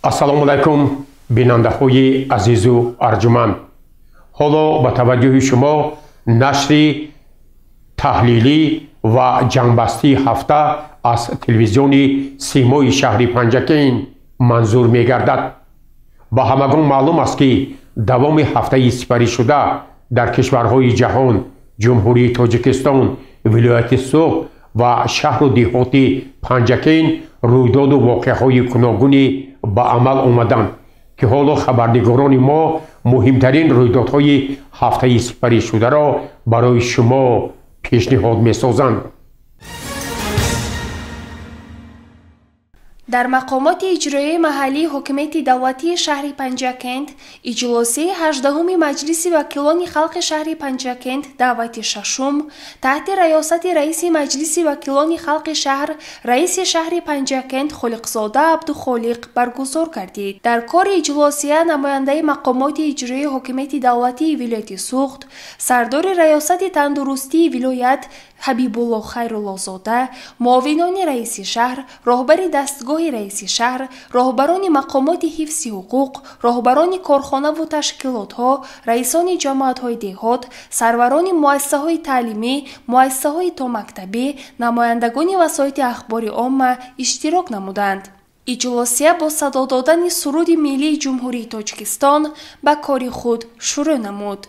Ассалому алайкум, бинандаҳои азизу арҷуманд. Ҳоло ба таваҷҷӯҳи шумо нашри таҳлилӣ ва ҷамъбастии ҳафта аз телевизиони Симои шаҳри Панҷакент манзур мегардад. Ба ҳамагон маълум аст, ки давоми ҳафтаи сипаришуда дар кишварҳои ҷаҳон, Ҷумҳурии Тоҷикистон, вилояти Суғд ва шаҳру деҳоти Панҷакент рӯйдоду воқеаҳои гуногуне ба амал омаданд, ки ҳоло хабарнигорони мо муҳимтарин рӯйдодҳои ҳафтаи сипаришударо барои шумо пешниҳод месозанд. Дар мақомоти иҷроияи маҳаллии ҳокимияти давлатии шаҳри Панҷакент иҷлосияи 18-уми Маҷлиси вакилони халқи шаҳри Панҷакент даъвати шашум таҳти раёсати раиси Маҷлиси вакилони халқи шаҳр, раиси шаҳри Панҷакент Холиқзода Абдухолиқ баргузор гардид. Дар кори иҷлосия намояндаи мақомоти иҷроияи ҳокимияти давлатии вилояти Суғд, сардори раёсати тандурустии вилоят Ҳабибулло Хайруллозода, муовинони раиси шаҳр, роҳбари дастгоҳи раиси шаҳр, роҳбарони мақомоти ҳифзи ҳуқуқ, роҳбарони корхонаву ташкилотҳо, раисони ҷамоатҳои деҳот, сарварони муассисаҳои таълимӣ, муассисаҳои томактабӣ, намояндагони васоити ахбори омма иштирок намуданд. Иҷлосия бо садо додани суруди миллии Ҷумҳурии Тоҷикистон ба кори худ шурӯъ намуд.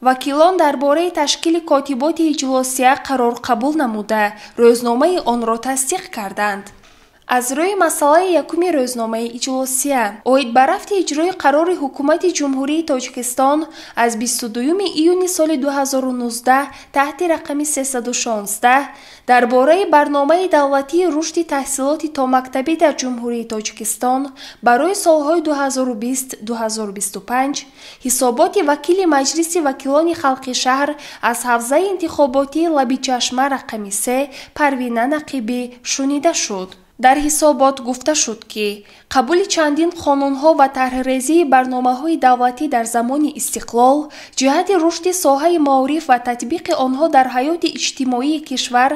Вакилон дар бораи ташкили котиботи иҷлосия қарор қабул намуда, рӯзномаи онро тасдиқ карданд. Аз рӯи масъалаи якуми рӯзномаи иҷлосия оид ба рафти иҷрои қарори Ҳукумати Ҷумҳурии Тоҷикистон аз 22 июни соли 2019 таҳти рақами 316 дар бораи барномаи давлатии рушди таҳсилоти томактабӣ дар Ҷумҳурии Тоҷикистон барои солҳои 2020-2025, ҳисоботи вакили Маҷлиси вакилони халқи шаҳр аз ҳавзаи интихоботии Лабичашма рақами 3 Парвина Нақибӣ шунида шуд. Дар ҳисобот гуфта шуд, ки қабули чандин қонунҳо ва тарҳрезии барномаҳои давлатӣ дар замони истиқлол ҷиҳати рушди соҳаи маориф ва татбиқи онҳо дар ҳаёти иҷтимоии кишвар,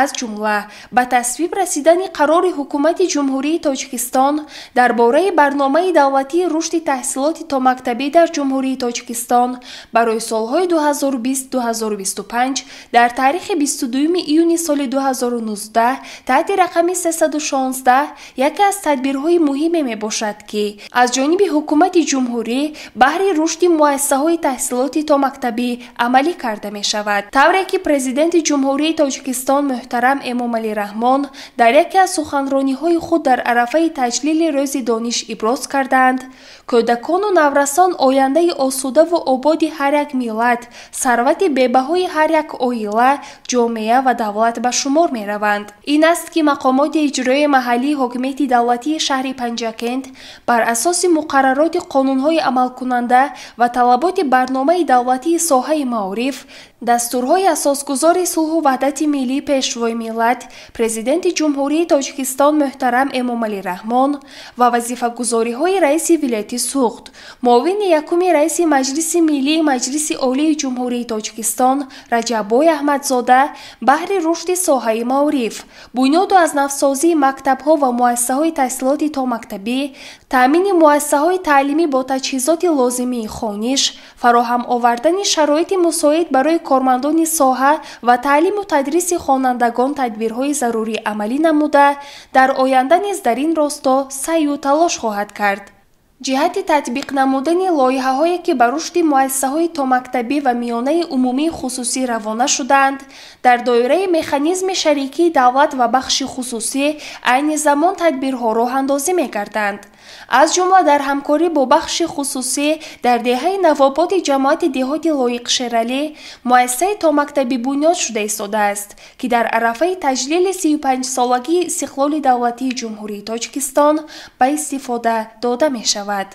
аз ҷумла ба тасвиб расидани қарори Ҳукумати Ҷумҳурии Тоҷикистон дар бораи барномаи давлатии рушди таҳсилоти томактабӣ дар Ҷумҳурии Тоҷикистон барои солҳои 2020-2025 дар таърихи 22 июни соли 2019 таҳти рақами 316 яке аз тадбирҳои муҳиме мебошад, ки аз ҷониби ҳукумати ҷумҳурӣ баҳри рушди муассисаҳои таҳсилоти томактабӣ амалӣ карда мешавад. Тавре ки Президенти Ҷумҳурии Тоҷикистон муҳтарам Эмомалӣ Раҳмон дар яке аз суханрониҳои худ дар арафаи таҷлили Рӯзи дониш иброз кардаанд, кӯдакону наврасон ояндаи осудаву ободи ҳар як миллат, сарвати бебаҳои ҳар як оила, ҷомеа ва давлат ба шумор мераванд. Ин аст, ки мақомоти иҷроияи маҳаллии ҳокимияти давлатии шаҳри Панҷакент бар асоси муқаррароти қонунҳои амалкунанда ва талаботи барномаи давлатии соҳаи маориф, дастурҳои асосгузори сулҳу ваҳдати миллӣ, Пешвои миллат, Президенти Ҷумҳурии Тоҷикистон муҳтарам Эмомалӣ Раҳмон ва вазифагузориҳои раиси вилояти Суғд, муовини якуми раиси Маҷлиси миллии Маҷлиси Олии Ҷумҳурии Тоҷикистон Раҷаббой Аҳмадзода баҳри рушди соҳаи маориф, бунёду аз навсозии мактабҳо ва муассисаҳои таҳсилоти томактабӣ, таъмини муассисаҳои таълимӣ бо таҷҳизоти лозимии хониш, фароҳам овардани шароити мусоид барои кормандони соҳа ва таълиму тадриси хонандагон тадбирҳои зарурӣ амалӣ намуда, дар оянда низ дар ин росто саъю талош хоҳад кард. Ҷиҳати татбиқ намудани лоиҳаҳое, ки ба рушди муассисаҳои томактабӣ ва миёнаи умумии хусусӣ равона шудаанд, дар доираи механизми шарикии давлат ва бахши хусусӣ айни замон тадбирҳо роҳандозӣ мегарданд. Аз ҷумла дар ҳамкорӣ бо бахши хусусӣ дар деҳаи Навободи ҷамоати деҳоти Лоиқ Шералӣ муассисаи томактабӣ бунёд шуда истодааст, ки дар арафаи таҷлили 35-солагии истиқлоли давлатии Ҷумҳурии Тоҷикистон ба истифода дода мешавад.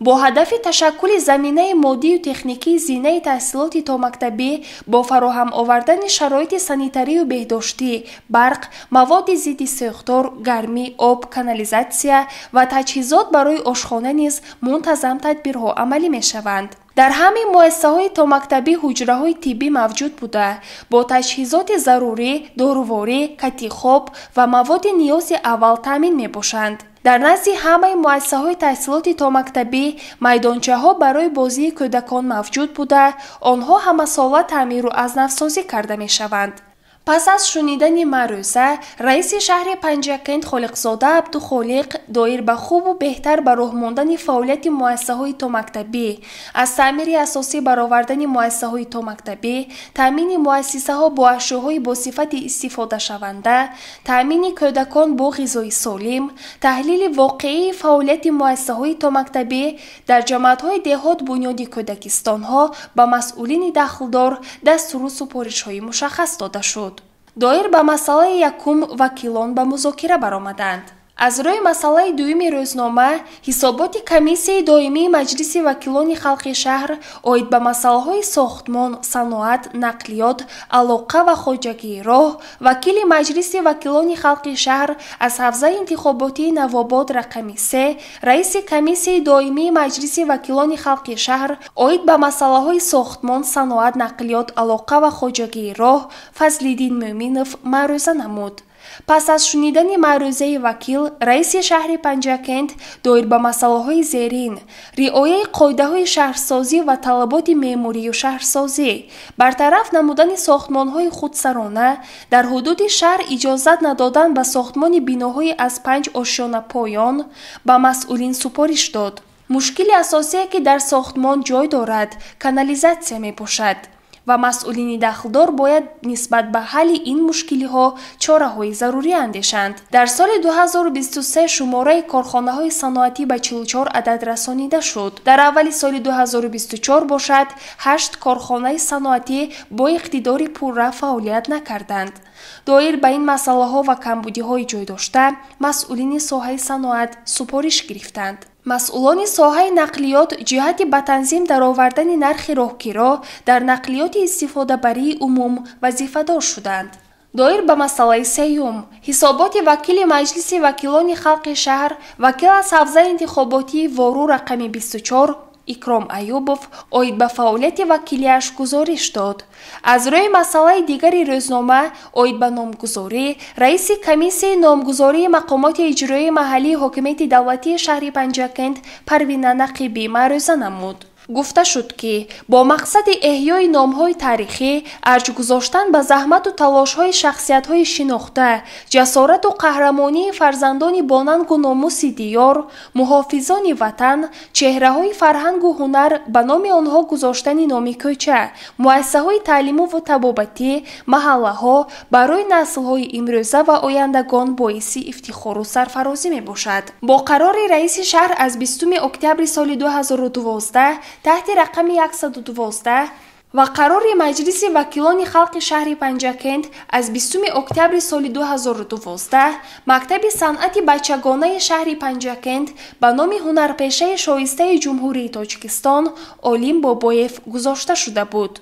Бо ҳадафи ташаккули заминаи моддию техникии зинаи таҳсилоти томактабӣ бо фароҳам овардани шароити санитарию беҳдоштӣ, барқ, маводи зидди сӯхтор, гармӣ, об, канализатсия ва таҷҳизот барои ошхона низ мунтазам тадбирҳо амалӣ мешаванд. Дар ҳамаи муассисаҳои томактабӣ ҳуҷраҳои тиббӣ мавҷуд буда, бо таҷҳизоти зарурӣ, доруворӣ, кати хоб ва маводи ниёзи аввал таъмин мебошанд. Дар назди ҳамаи муассисаҳои таҳсилоти томактабӣ майдончаҳо барои бозии кӯдакон мавҷуд буда, онҳо ҳамасола таъмиру аз навсозӣ карда мешаванд. Пас аз шунидани маърӯза, раиси шаҳри Панҷакент Холиқзода Абдухолиқ доир ба хубу беҳтар ба роҳ мондани фаъолияти муассисаҳои томактабӣ, аз таъмири асосӣ баровардани муассисаҳои томактабӣ, таъмини муассисаҳо бо ашёҳои бо сифати истифодашаванда, таъмини кӯдакон бо ғизои солим, таҳлили воқеии фаъолияти муассисаҳои томактабӣ дар ҷамоатҳои деҳот, бунёди кӯдакистонҳо ба масъулини дахлдор дастуру супоришҳои мушаххас дода шуд. Доир ба масъалаи якум вакилон ба музокира баромаданд. Аз рӯи масъалаи дуюми рӯзнома, ҳисоботи Комиссияи доимии Маҷлиси вакилони халқи шаҳр оид ба масъалаҳои сохтмон, саноат, нақлиёт, алоқа ва хоҷагии роҳ, вакили Маҷлиси вакилони халқи шаҳр аз ҳавзаи интихоботии Навобод рақами 3, раиси Комиссияи доимии Маҷлиси вакилони халқи шаҳр оид ба масъалаҳои сохтмон, саноат, нақлиёт, алоқа ва хоҷагии роҳ Фазлиддин Мӯминов маърӯза намуд. Пас аз шунидани маърӯзаи вакил, раиси шаҳри Панҷакент доир ба масъалаҳои зерин: риояи қоидаҳои шаҳрсозӣ ва талаботи меъморию шаҳрсозӣ, бартараф намудани сохтмонҳои худсарона, дар ҳудуди шаҳр иҷозат надодан ба сохтмони биноҳои аз 5 ошёна поён, ба масъулин супориш дод. Мушкили асосие, ки дар сохтмон ҷой дорад, канализатсия мебошад ва масъулини дахлдор бояд нисбат ба ҳалли ин мушкилиҳо чораҳои зарурӣ андешанд. Дар соли 2023 шумораи корхонаҳои саноатӣ ба 44 адад расонида шуд. Дар аввали соли 2024 бошад, 8 корхонаи саноатӣ бо иқтидори пурра фаъолият накарданд. Доир ба ин масъалаҳо ва камбудиҳои ҷойдошта, масъулини соҳаи саноат супориш гирифтанд. Масъулони соҳаи нақлиёт ҷиҳати ба танзим даровардани нархи роҳкиро дар нақлиёти истифодабарии умум вазифадор шуданд. Доир ба масъалаи сеюм, ҳисоботи вакили Маҷлиси вакилони халқи шаҳр, вакил аз ҳавзаи интихоботии Вору рақами 24 Икром Аюбов оид ба фаъолияти вакилиаш гузориш дод. Аз рӯи масъалаи дигари рӯзнома оид ба номгузорӣ, раиси Комиссияи номгузории мақомоти иҷроии маҳаллии ҳокимияти давлатии шаҳри Панҷакент Парвина Нақибӣ маърӯза намуд. Гуфта шуд, ки бо мақсади эҳёи номҳои таърихӣ, арҷ гузоштан ба заҳмату талошҳои шахсиятҳои шинохта, ҷасорату қаҳрамонии фарзандони бонангу номуси диёр, муҳофизони ватан, чеҳраҳои фарҳангу ҳунар, ба номи онҳо гузоштани номи кӯча, муассисаҳои таълиму ва табобатӣ, маҳаллаҳо барои наслҳои имрӯза ва ояндагон боиси ифтихору сарфарозӣ мебошад. Бо қарори раиси шаҳр аз 20 октябри соли 2012 таҳти рақами 112 ва қарори Маҷлиси вакилони халқи шаҳри Панҷакент аз 20 октябри соли 2012, мактаби санъати бачагонаи шаҳри Панҷакент ба номи ҳунарпешаи шоистаи Ҷумҳурии Тоҷикистон Олим Бобоев гузошта шуда буд.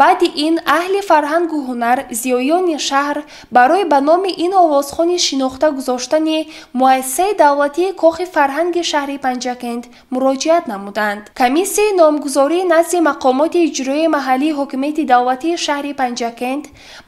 Баъди ин аҳли фарҳангу ҳунар, зиёёни шаҳр барои ба номи ин овозхони шинохта гузоштани муассисаи давлатии Кохи фарҳанги шаҳри Панҷакент муроҷиат намуданд. Комиссияи номгузории назди мақомоти иҷроии маҳаллии ҳокимияти давлатии шаҳри Панҷакент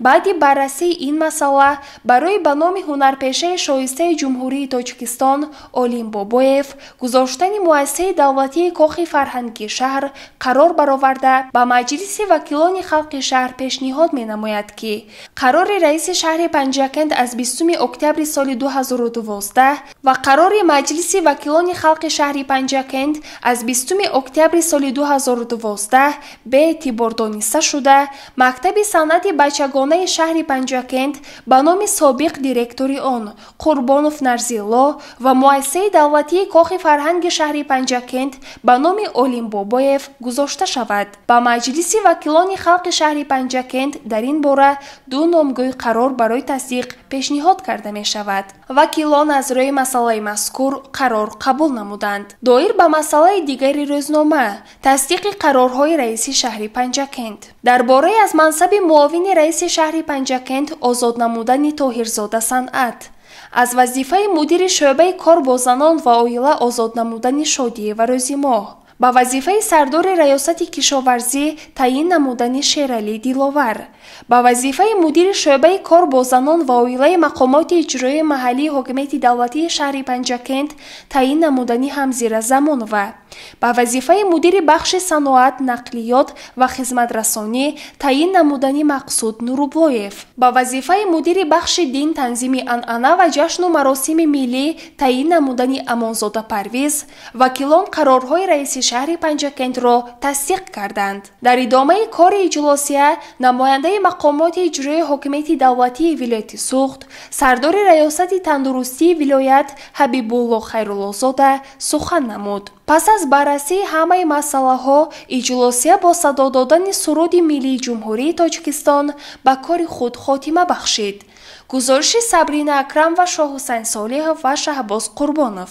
баъди баррасии ин масъала барои ба номи ҳунарпешаи шоистаи Ҷумҳурии Тоҷикистон Олим Бобоев гузоштани муассисаи давлатии Кохи фарҳанги шаҳр қарор бароварда, ба Маҷлиси вакилони халқи шаҳр пешниҳод менамояд, ки қарори раиси шаҳри Панҷакент аз 20 октябри соли 2012 ва қарори Маҷлиси вакилони халқи шаҳри Панҷакент аз 20 октябри соли 2012 беэътибор дониста шуда, мактаби санъати бачагонаи шаҳри Панҷакент ба номи собиқ директори он Қурбонов Нарзилло ва муассисаи давлатии Кохи фарҳанги шаҳри Панҷакент ба номи Олим Бобоев гузошта шавад. Ба Маҷлиси вакилони халқи шаҳри Панҷакент дар ин бора ду номгӯй қарор барои тасдиқ пешниҳод карда мешавад. Вакилон аз рӯи масъалаи мазкур қарор қабул намуданд. Доир ба масъалаи дигари рӯзнома, тасдиқи қарорҳои раиси шаҳри Панҷакент. Дар бораи аз мансаби муовини раиси шаҳри Панҷакент озод намудани Тоҳирзода Санъат, аз вазифаи мудири шӯъбаи кор бо занон ва оила озод намудани Шодиева Рӯзимоҳ, Ба вазифаи сардори раёсати кишоварзӣ таъин намудани Шералӣ Диловар. Ба вазифаи мудири шӯъбаи кор бо занон ва оилаи мақомоти иҷроияи маҳаллии ҳокимияти давлатии шаҳри Панҷакент таъин намудани Ҳамзира Замонова. Ба вазифаи мудири бахши саноат, нақлиёт ва хизматрасонӣ таъин намудани Мақсуд Нурублоев. Ба вазифаи мудири бахши дин, танзими анъана ва ҷашну маросими миллӣ таъин намудани Амонзода Парвиз. Вакилон қарорҳои раиси шаҳри Панҷакентро тасдиқ карданд. Дар идомаи кори иҷлосия намояндаи мақомоти иҷроияи ҳокимияти давлатии вилояти Суғд, сардори раёсати тандурустии вилоят Ҳабибулло Хайруллозода сухан намуд. Пас аз баррасии ҳамаи масъалаҳо иҷлосия бо садо додани суруди миллии Ҷумҳурии Тоҷикистон ба кори худ хотима бахшид. Гузориши Сабрина Акрам ва Шоҳҳусайн Солиҳов ва Шаҳбоз Қурбонов.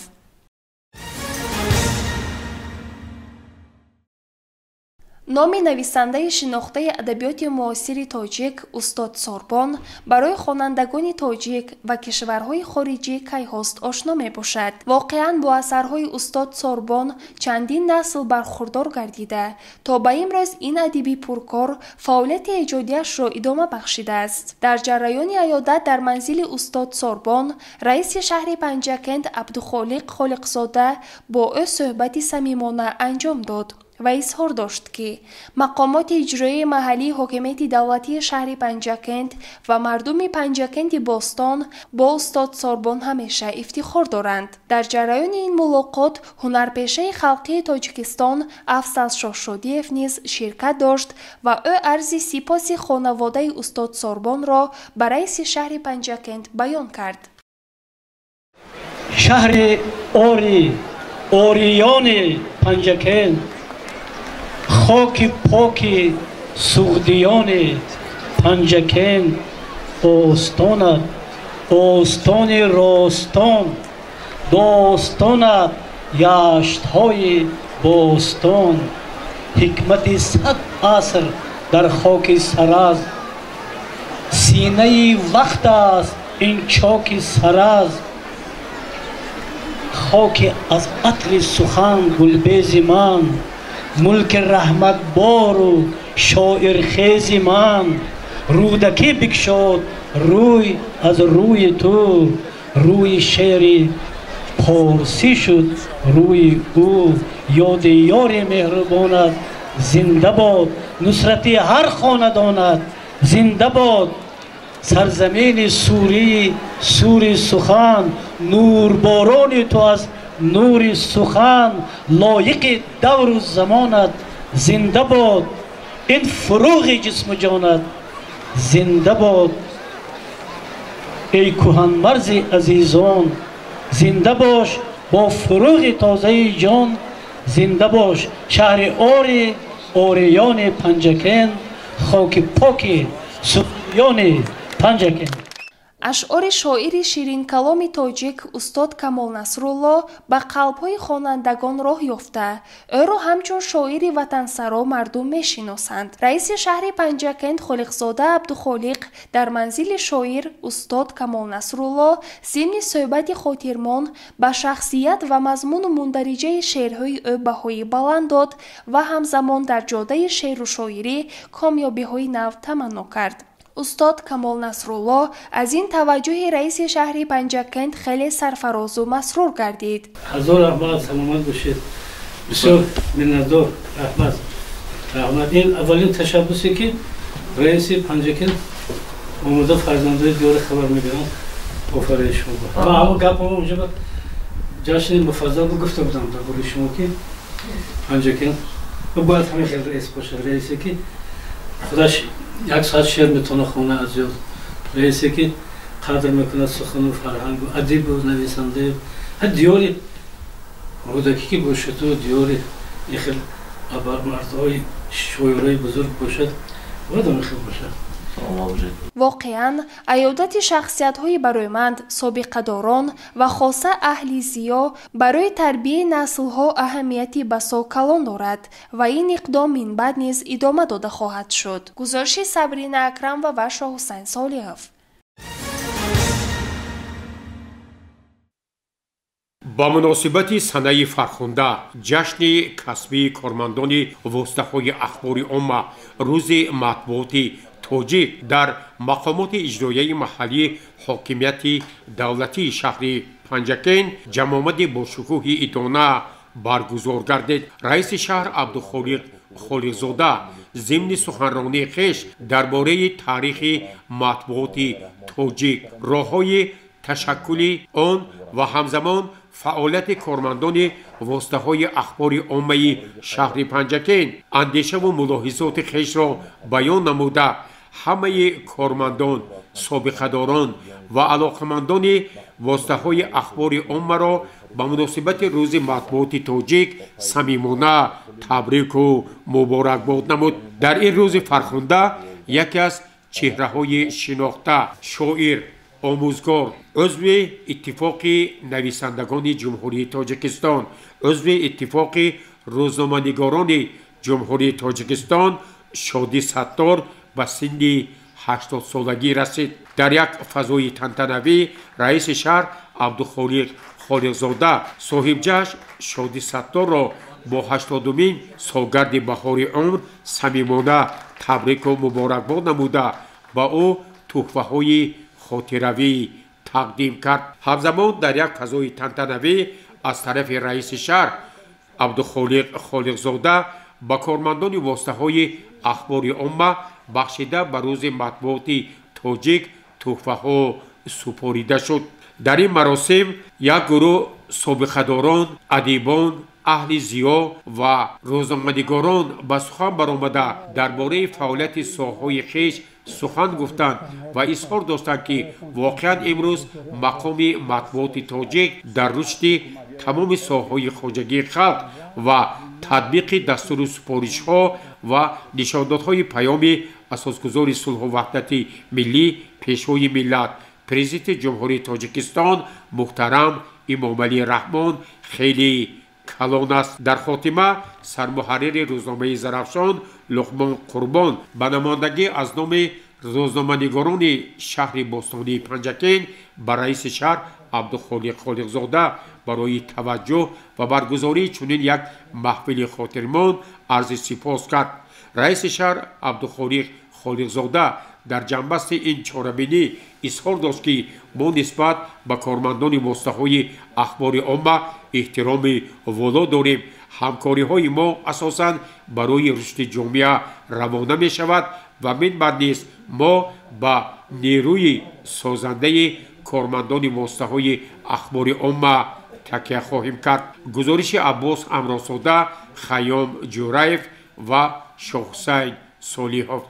Номи нависандаи шинохтаи адабиёти муосири тоҷик устод Сорбон барои хонандагони тоҷик ва кишварҳои хориҷӣ кайҳост ошно мебошад. Воқеан бо асарҳои устод Сорбон чандин насл бархурдор гардида, то ба имрӯз ин адиби пуркор фаъолияти эҷодиашро идома бахшидааст. Дар ҷараёни аёдат дар манзили устод Сорбон раиси шаҳри Панҷакент Абдухолиқ Холиқзода бо ӯ суҳбати самимона анҷом дод ва изҳор дошт, ки мақомоти иҷроияи маҳаллии ҳокимияти давлатии шаҳри Панҷакент ва мардуми Панҷакенти бостон бо устод Сорбон ҳамеша ифтихор доранд. Дар ҷараёни ин мулоқот ҳунарпешаи халқии Тоҷикистон Афзал Шоҳшодиев низ ширкат дошт ва ӯ арзи сипоси хонаводаи устод Сорбонро ба раиси шаҳри Панҷакент баён кард. Шаҳри Ори, ориёни Панҷакент, хоки поки суғдиёни Панҷакент, остонат остони ростон, достонат яштҳои бостон, ҳикмати 100 аср дар хоки сараз, синаи вақт аст ин чоки сараз, хоки аз атри сухан гулбези ман, мулки раҳматбору шоирхези ман, рӯдакӣ бикшод рӯй аз рӯи ту, рӯи шеъри порсӣ шуд рӯи ӯ, ёди ёри меҳрубонат зинда бод, нусрати ҳар хонадонат зинда бод, сарзамини сурии сури сухан, нурборони ту аз нури сухан, лоиқи давру замонат зинда бод, ин фуруғи ҷисму ҷонат зинда бод, эй кӯҳанмарзи азизон зинда бош, бо фуруғи тозаи ҷон зинда бош, шаҳри Ори, ориёни Панҷакент, хоки поки суғдиёни Панҷакент. Ашъори шоири ширинкаломи тоҷик устод Камол Насрулло ба қалбҳои хонандагон роҳ ёфта, ӯро ҳамчун шоири ватансаро мардум мешиносанд. Раиси шаҳри Панҷакент Холиқзода Абдухолиқ дар манзили шоир устод Камол Насрулло зимни суҳбати хотирмон ба шахсият ва мазмуну мундариҷаи шеърҳои ӯ баҳои баланд дод ва ҳамзамон дар ҷодаи шеъру шоирӣ комёбиҳои нав таманно кард. Устод Камол Насрулло аз ин таваҷҷӯҳи раиси шаҳри Панҷакент хеле сарфарозу масрур гардид. Ҳазор раҳмат, саломат бошед. Бисёр миннатдор, раҳмат. Раҳмат. Ин аввалин ташаббусе ки раиси Панҷакент омода фарзандои диёри хабар мегиранд. Офарин шумо. Ман ҳамон гапам онҷо ба ҷашни муфаззал гуфта будам дар бораи шумо ки Панҷакент бояд ҳамин хел раис бошад, раисе ки худаш як соат шеър метавона хона аз ёд, раисе ки қадр мекунад сухану фарҳангу адибу нависандаю ҳа диёри рӯдакӣ ки бошаду диёри ин хел абармардҳои шоирои бузург бошад, бояд ҳамин хел бошад. Воқеан, аёдати шахсиятҳои бароиманд, собиқадорон ва хоса аҳли зиё барои тарбияи наслҳо аҳамияти басо калон дорад ва ин иқдом минбаъд низ идома дода хоҳад шуд. Гузориши Сабрина Акрамова ва раф Шоҳҳусайн Солиҳов. Ба муносибати санаи фархунда, ҷашни касбии кормандони воситаҳои ахбори омма, рӯзи матбуоти тоҷик дар мақомоти иҷроияи маҳаллии ҳокимияти давлатии шаҳри Панҷакент ҷамъомади бошукӯҳи идона баргузор гардид. Раиси шаҳр Абдухолиқ Холиқзода зимни суханронии хеш дар бораи таърихи матбуоти тоҷик, роҳҳои ташаккули он ва ҳамзамон фаъолияти кормандони воситаҳои ахбори оммаи шаҳри Панҷакент андешаву мулоҳизоти хешро баён намуда, ҳамаи кормандон, собиқадорон ва алоқамандони воситаҳои ахбори оммаро ба муносибати рӯзи матбуоти тоҷик самимона табрику муборакбод намуд. Дар ин рӯзи фархунда яке аз чеҳраҳои шинохта, шоир, омӯзгор, узви Иттифоқи нависандагони Ҷумҳурии Тоҷикистон, узви Иттифоқи рӯзноманигорони Ҷумҳурии Тоҷикистон Шоди Саттор ба синни 80-солагӣ расид. Дар як фазои тантанавӣ раиси шаҳр Абдухолиқ Холиқзода соҳибҷашн Шоди Сатторро бо 80-умин солгарди баҳори умр самимона табрику муборакбод намуда, ба ӯ туҳфаҳои хотиравӣ тақдим кард. Ҳамзамон дар як фазои тантанавӣ аз тарафи раиси шаҳр Абдухолиқ Холиқзода ба кормандони воситаҳои ахбори омма бахшида ба рӯзи матбуоти тоҷик туҳфаҳо супорида шуд. Дар ин маросим як гурӯҳ собиқадорон, адибон, аҳли зиё ва рӯзноманигорон ба сухан баромада дар бораи фаъолияти соҳаҳои хеш сухан гуфтанд ва изҳор доштанд, ки воқеан имрӯз мақоми матбуоти тоҷик дар рушди тамоми соҳаҳои хоҷагии халқ ва татбиқи дастуру супоришҳо ва нишондодҳои паёми асосгузори сулҳу ваҳдати миллӣ, Пешвои миллат, Президенти Ҷумҳурии Тоҷикистон муҳтарам Имомалӣ Раҳмон хеле калон аст. Дар хотима сармуҳаррири рӯзномаи Зарафшон Луқмон Қурбон ба намояндагӣ аз номи рӯзноманигорони шаҳри бостонии Панҷакент ба раиси шаҳр Абдухолиқ Холиқзода барои таваҷҷӯҳ ва баргузории чунин як маҳфили хотирмон арзи сипос кард. Раиси шаҳр Абдухолиқ Холиқзода дар ҷанбасти ин чорабинӣ изҳор дошт, ки мо нисбат ба кормандони воситаҳои ахбори омма эҳтироми воло дорем. Ҳамкориҳои мо асосан барои рушди ҷомеа равона мешавад ва минбаъд низ мо ба нерӯи созандаи кормандони воситаҳои ахбори омма такя хоҳем кард. Гузориши Аббос Амросода, Хайём Ҷураев ва Шоҳҳусайн Солиҳов.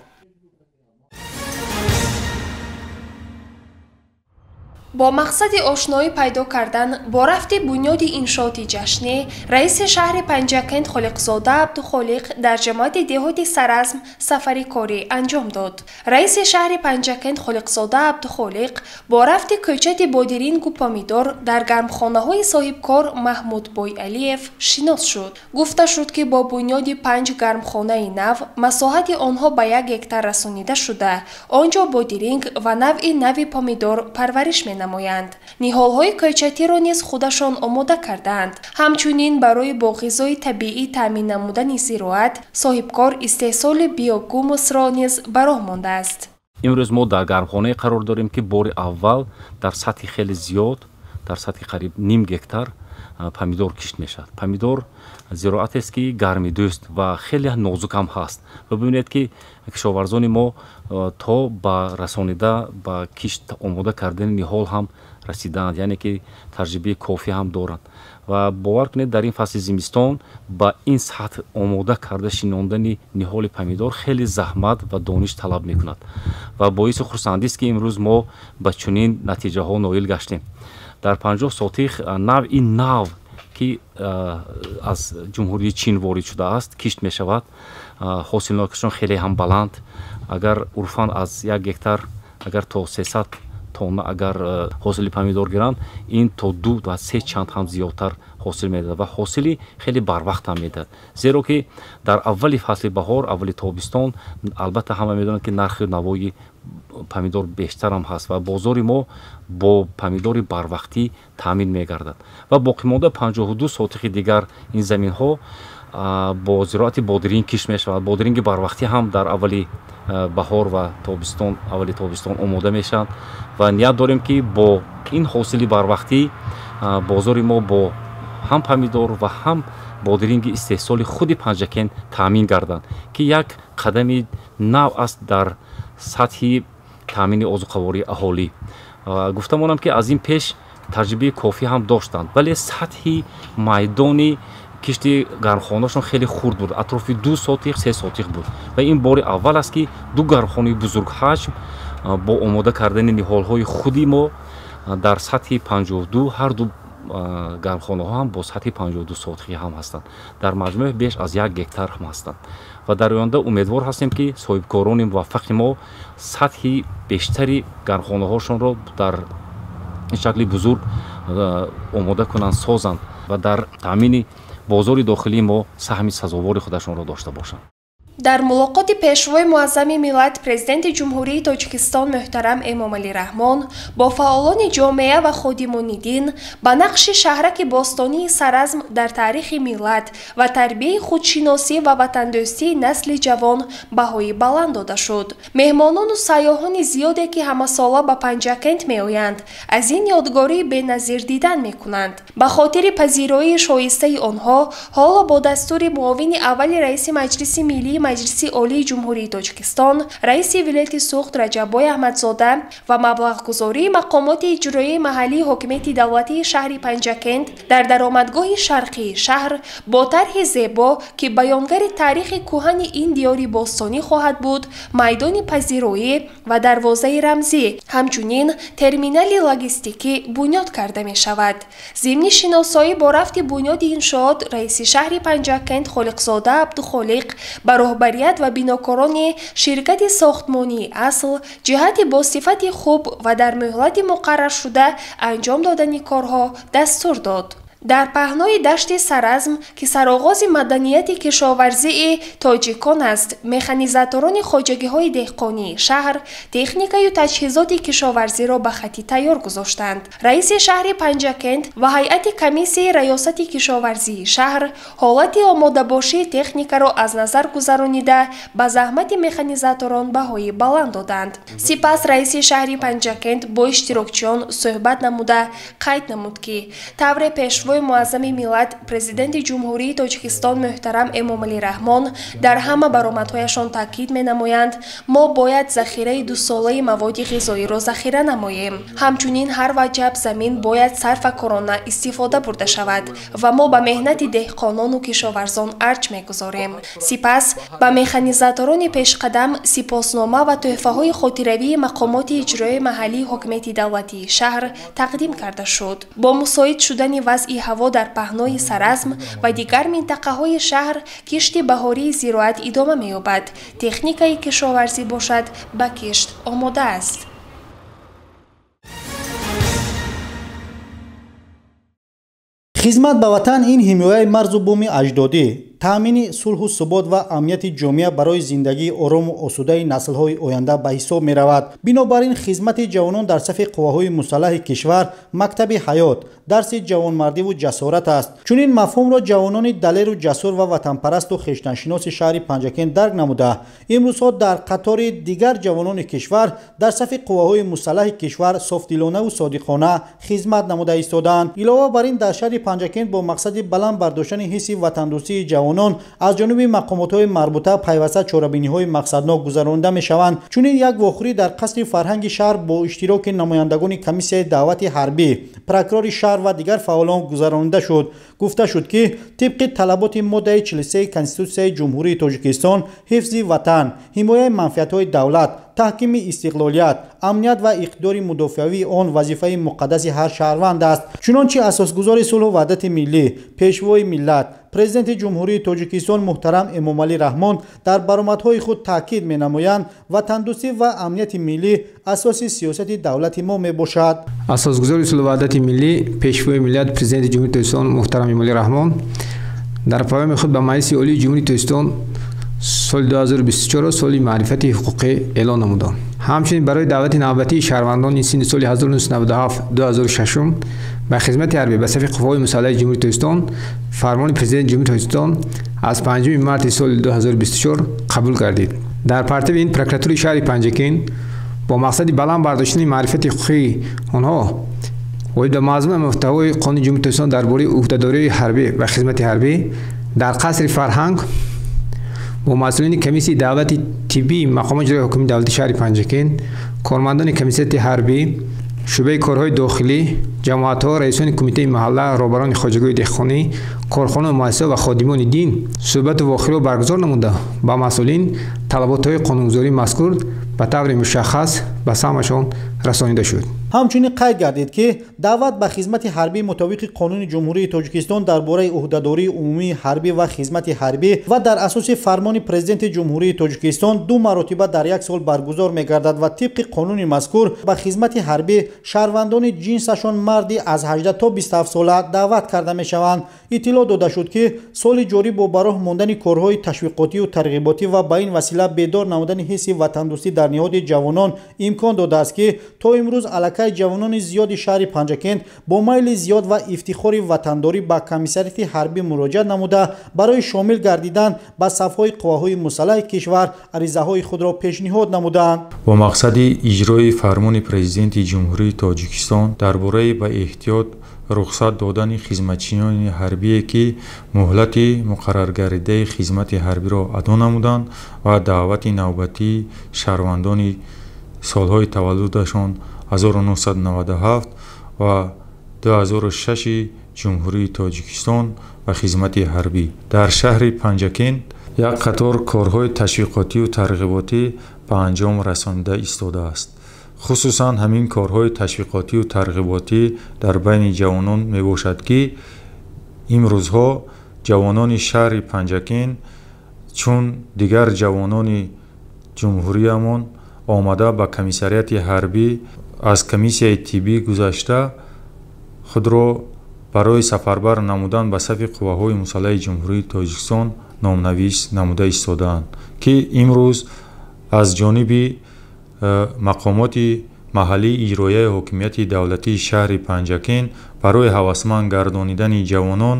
Бо мақсади ошноӣ пайдо кардан бо рафти бунёди иншооти ҷашнӣ, раиси шаҳри Панҷакент Холиқзода Абдухолиқ дар ҷамоати деҳоти Саразм сафари корӣ анҷом дод. Раиси шаҳри Панҷакент Холиқзода Абдухолиқ бо рафти кӯчати бодирингу помидор дар гармхонаҳои соҳибкор Маҳмуд Бойалиев шинос шуд. Гуфта шуд, ки бо бунёди 5 гармхонаи нав масоҳати онҳо ба 1 гектар расонида шуда, он ҷо бодиринг ва навъи нави помидор парвариш менамоянд. Ниҳолҳои кӯчатиро низ худашон омода кардаанд. Ҳамчунин барои бо ғизои табиӣ таъмин намудани зироат соҳибкор истеҳсоли биогумусро низ ба роҳ мондааст. Имрӯз мо дар гармхонае қарор дорем, ки бори аввал дар сатҳи хеле зиёд, дар сатҳи қариб ним гектар помидор кишт мешавад. Помидор зироатест, ки гармидӯст ва хеле нозук ҳам ҳаст. Ва бибинед, ки кишоварзони мо то ба расонида ба кишт омода кардани ниҳол ҳам расидаанд, яъне ки таҷрибаи кофӣ ҳам доранд. Ва бовар кунед, дар ин фасли зимистон ба ин сатҳ омода карда шинондани ниҳоли помидор хеле заҳмат ва дониш талаб мекунад. Ва боиси хурсандист, ки имрӯз мо ба чунин натиҷаҳо ноил гаштем. Дар 50 сотих навъи нав, ки аз Ҷумҳурии Чин ворид шудааст, кишт мешавад. Ҳосилнокишон хеле ҳам баланд. Агар урфан аз 1 гектар агар то 300 тонна агар ҳосили помидор гиранд, ин то 2 ва 3 чанд ҳам зиёдтар ҳосил медиҳад ва ҳосили хеле барвақт ҳам медиҳад. Зеро ки дар аввали фасли баҳор, аввали тобистон, албатта ҳама медонанд, ки нархи навои помидор бештарам ҳаст ва бозори мо бо помидори барвақтӣ таъмин мегардад. Ва боқимонда 52 сотихи дигар ин заминҳо бо зироати бодиринг кишт мешавад. Бодиринги барвақтӣ ҳам дар аввали баҳор ва тобистон, аввали тобистон омода мешаванд ва ният дорем, ки бо ин ҳосили барвақтӣ бозори мо бо ҳам помидор ва ҳам бодиринги истеҳсоли худи Панҷакент таъмин гарданд, ки як қадами нав аст дар сатҳи таъмини озуқавории аҳолӣ. Гуфта монам, ки аз ин пеш таҷрибаи кофӣ ҳам доштанд, вале сатҳи майдони кишти гармхонаашон хеле хурд буд, атрофи 2 сотих, 3 сотих буд ва ин бори аввал аст, ки ду гармхонаи бузургҳаҷм бо омода кардани ниҳолҳои худи мо дар сатҳи 52, ҳар ду гармхонаҳо ҳам бо сатҳи 52 сотихӣ ҳам ҳастанд, дар маҷмӯъ беш аз 1 гектар ҳам ҳастанд. Ва дар оянда умедвор ҳастем, ки соҳибкорони муваффақи мо сатҳи бештари гармхонаҳошонро дар ин шакли бузург омода кунанд, созанд ва дар таъмини бозори дохилии мо саҳми сазовори худашонро дошта бошанд. Дар мулоқоти Пешвои Муаззами миллат, Президенти Ҷумҳурии Тоҷикистон муҳтарам Эмомалӣ Раҳмон бо фаъолони ҷомеа ва ходимони дин ба нақши шаҳраки бостонии Саразм дар таърихи миллат ва тарбияи худшиносӣ ва ватандӯстии насли ҷавон баҳои баланд дода шуд. Меҳмонону сайёҳони зиёде, ки ҳамасола ба Панҷакент меоянд, аз ин ёдгории беназир дидан мекунанд. Ба хотири пазироии шоистаи онҳо ҳоло бо дастури муовини аввали раиси Маҷлиси Миллии Маҷлиси Олии Ҷумҳурии Тоҷикистон, раиси вилояти Суғд Раҷаббой Аҳмадзода ва маблағгузории мақомоти иҷроияи маҳаллии ҳокимияти давлатии шаҳри Панҷакент дар даромадгоҳи шарқии шаҳр бо тарҳи зебо, ки баёнгари таърихи кӯҳани ин диёри бостонӣ хоҳад буд, майдони пазироӣ ва дарвозаи рамзӣ, ҳамчунин терминали логистикӣ бунёд карда мешавад. Зимни шиносоӣ бо рафти бунёди иншоот раиси шаҳри Панҷакент Холиқзода Абдухолиқ ба роҳбарият ва бинокорони ширкати сохтмонии «Асл» ҷиҳати бо сифати хуб ва дар муҳлати муқарраршуда анҷом додани корҳо дастур дод. Дар паҳнои дашти Саразм, ки сароғози маданияти кишоварзии тоҷикон аст, механизаторони хоҷагиҳои деҳқонии шаҳр техникаю таҷҳизоти кишоварзиро ба хати тайёр гузоштанд. Раиси шаҳри Панҷакент ва ҳайати комиссияи раёсати кишоварзии шаҳр ҳолати омодабошии техникаро аз назар гузаронида, ба заҳмати механизаторон баҳои баланд доданд. Сипас раиси шаҳри Панҷакент бо иштирокчиён суҳбат намуда, қайд намуд, ки тавре Пешвои Муаззами миллат, Президенти Ҷумҳурии Тоҷикистон муҳтарам Эмомалӣ Раҳмон дар ҳама баромадҳояшон таъкид менамоянд, мо бояд захираи дусолаи маводи ғизоиро захира намоем. Ҳамчунин ҳар ваҷаб замин бояд сарфакорона истифода бурда шавад ва мо ба меҳнати деҳқонону кишоварзон арҷ мегузорем. Сипас ба механизаторони пешқадам сипоснома ва тӯҳфаҳои хотиравии мақомоти иҷроияи маҳаллии ҳокимияти давлатии шаҳр тақдим карда шуд. Бо мусоид шудани вазъи ҳаво дар паҳнои Саразм ва дигар минтақаҳои шаҳр кишти баҳории зироат идома меёбад. Техникаи кишоварзӣ бошад, ба кишт омода аст. Хизмат ба ватан ин ҳимояи марзу буми аҷдодӣ, таъмини сулҳу субот ва амнияти ҷомеа барои зиндагии орому осудаи наслҳои оянда ба ҳисоб меравад. Бинобар ин хизмати ҷавонон дар сафи қувваҳои мусаллаҳи кишвар мактаби ҳаёт, дарси ҷавонмардиву ҷасорат аст. Чунин мафҳумро ҷавонони далеру ҷасур ва ватанпарасту хештаншиноси шаҳри Панҷакент дарк намуда, имрӯзҳо дар қатори дигар ҷавонони кишвар дар сафи қувваҳои мусаллаҳи кишвар софдилонаву содиқона хизмат намуда истодаанд. Илова бар ин, дар шаҳри Панҷакент бо мақсади баланд бардоштани ҳисси ватандӯстии ҷавонон аз ҷониби мақомотҳои марбута пайваста чорабиниҳои мақсаднок гузаронида мешаванд. Чунин як вохӯрӣ дар қасри фарҳанги шаҳр бо иштироки намояндагони комиссияи даъвати ҳарбӣ, прокурори шаҳр ва дигар фаъолон гузаронида шуд. Гуфта шуд, ки тибқи талаботи моддаи 43 Конститутсияи Ҷумҳурии Тоҷикистон ҳифзи ватан, ҳимояи манфиатҳои давлат, таҳкими истиқлолият, амният ва иқтидори мудофиавии он вазифаи муқаддаси ҳар шаҳрванд аст. Чунончи асосгузори сулҳу ваҳдати миллӣ, Пешвои миллат, Президенти Ҷумҳурии Тоҷикистон муҳтарам Эмомалӣ Раҳмон дар баромадҳои худ таъкид менамоянд, ватандӯстӣ ва амнияти миллӣ асоси сиёсати давлати мо мебошад. Асосгузори сулҳу ваҳдати миллӣ, Пешвои миллат, Президенти Ҷумҳурии Тоҷикистон муҳтарам Эмомалӣ Раҳмон дар паёми худ ба Маҷлиси Олии Ҷумҳурии Тоҷикистон соли 2024 соли маърифати ҳуқуқӣ эълон намуданд. Ҳамчунин барои даъвати навбатии шаҳрвандони синни соли 1997-2006 ба хизмати ҳарбӣ ба сафи қувваҳои мусаллаҳи Ҷумҳурии Тоҷикистон фармони Президенти Ҷумҳурии Тоҷикистон аз 5 марти соли 2024 қабул гардид. Дар партави ин прокуратураи шаҳри Панҷакент бо мақсади баланд бардоштани маърифати ҳуқуқии онҳо оид ба мазмуну муҳтавои Қонуни Ҷумҳурии Тоҷикистон дар бораи ӯҳдадориҳои ҳарбӣ ва хизмати ҳарбӣ дар қасри фарҳанг бо масъулини комиссияи даъвати тиббии мақомоти иҷроияи ҳокимияти давлатии шаҳри Панҷакент, кормандони комиссияти ҳарбӣ, шӯъбаи корҳои дохилӣ, ҷамоатҳо, раисони кумитаи маҳалла, роҳбарони хоҷагиҳои деҳқонӣ, корхона, муассиса ва ходимони дин суҳбату вохӯриро баргузор намуда, ба масъулин талаботҳои қонунгузории мазкур ба таври мушаххас ба самъашон расонида шуд. Ҳамчунин қайд гардид, ки даъват ба хизмати ҳарбӣ мутобиқи Қонуни Ҷумҳурии Тоҷикистон дар бораи ӯҳдадории умумии ҳарбӣ ва хизмати ҳарбӣ ва дар асоси фармони Президенти Ҷумҳурии Тоҷикистон ду маротиба дар як сол баргузор мегардад ва тибқи қонуни мазкур ба хизмати ҳарбӣ шаҳрвандони ҷинсашон марди аз 18 то 27 сола даъват карда мешаванд. Иттилоъ дода шуд, ки соли ҷорӣ бо ба роҳ мондани корҳои ташвиқотию тарғиботӣ ва ба ин васила бедор намудани ҳисси ватандӯстӣ дар ниҳоди ҷавонон имкон додааст, ки то имрӯз аллакай ҷавонони зиёди шаҳри Панҷакент бо майли зиёд ва ифтихори ватандорӣ ба комиссариати ҳарбӣ муроҷиат намуда, барои шомил гардидан ба сафҳои қувваҳои мусаллаҳи кишвар аризаҳои худро пешниҳод намуданд. Бо мақсади иҷрои фармони Президенти Ҷумҳурии Тоҷикистон дар бораи ба эҳтиёт рухсат додани хизматчиёни ҳарбие, ки муҳлати муқарраргардидаи хизмати ҳарбиро адо намуданд ва даъвати навбатии шаҳрвандони солҳои таваллудашон 1997 ва 2006 Ҷумҳурии Тоҷикистон ба хизмати ҳарбӣ дар шаҳри Панҷакент як қатор корҳои ташвиқотию тарғиботӣ ба анҷом расонида истодааст. Хусусан ҳамин корҳои ташвиқотию тарғиботӣ дар байни ҷавонон мебошад, ки имрӯзҳо ҷавонони шаҳри Панҷакент чун дигар ҷавонони ҷумҳуриямон омада ба комиссариати ҳарбӣ аз комиссияи тиббӣ гузашта худро барои сафарбар намудан ба сафи қувваҳои мусаллаҳи Ҷумҳурии Тоҷикистон номнавис намуда истодаанд, ки имрӯз аз ҷониби мақомоти маҳаллии иҷроияи ҳокимияти давлатии шаҳри Панҷакент барои ҳавасманд гардонидани ҷавонон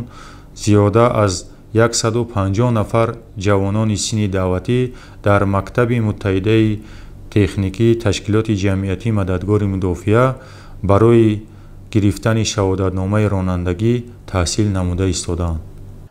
зиёда аз 150 нафар ҷавонони синни даъватӣ дар мактаби муттаҳидаи техникӣ ташкилоти ҷамъиятии мададгори мудофиа барои гирифтани шаҳодатномаи ронандагӣ таҳсил намуда истодаанд.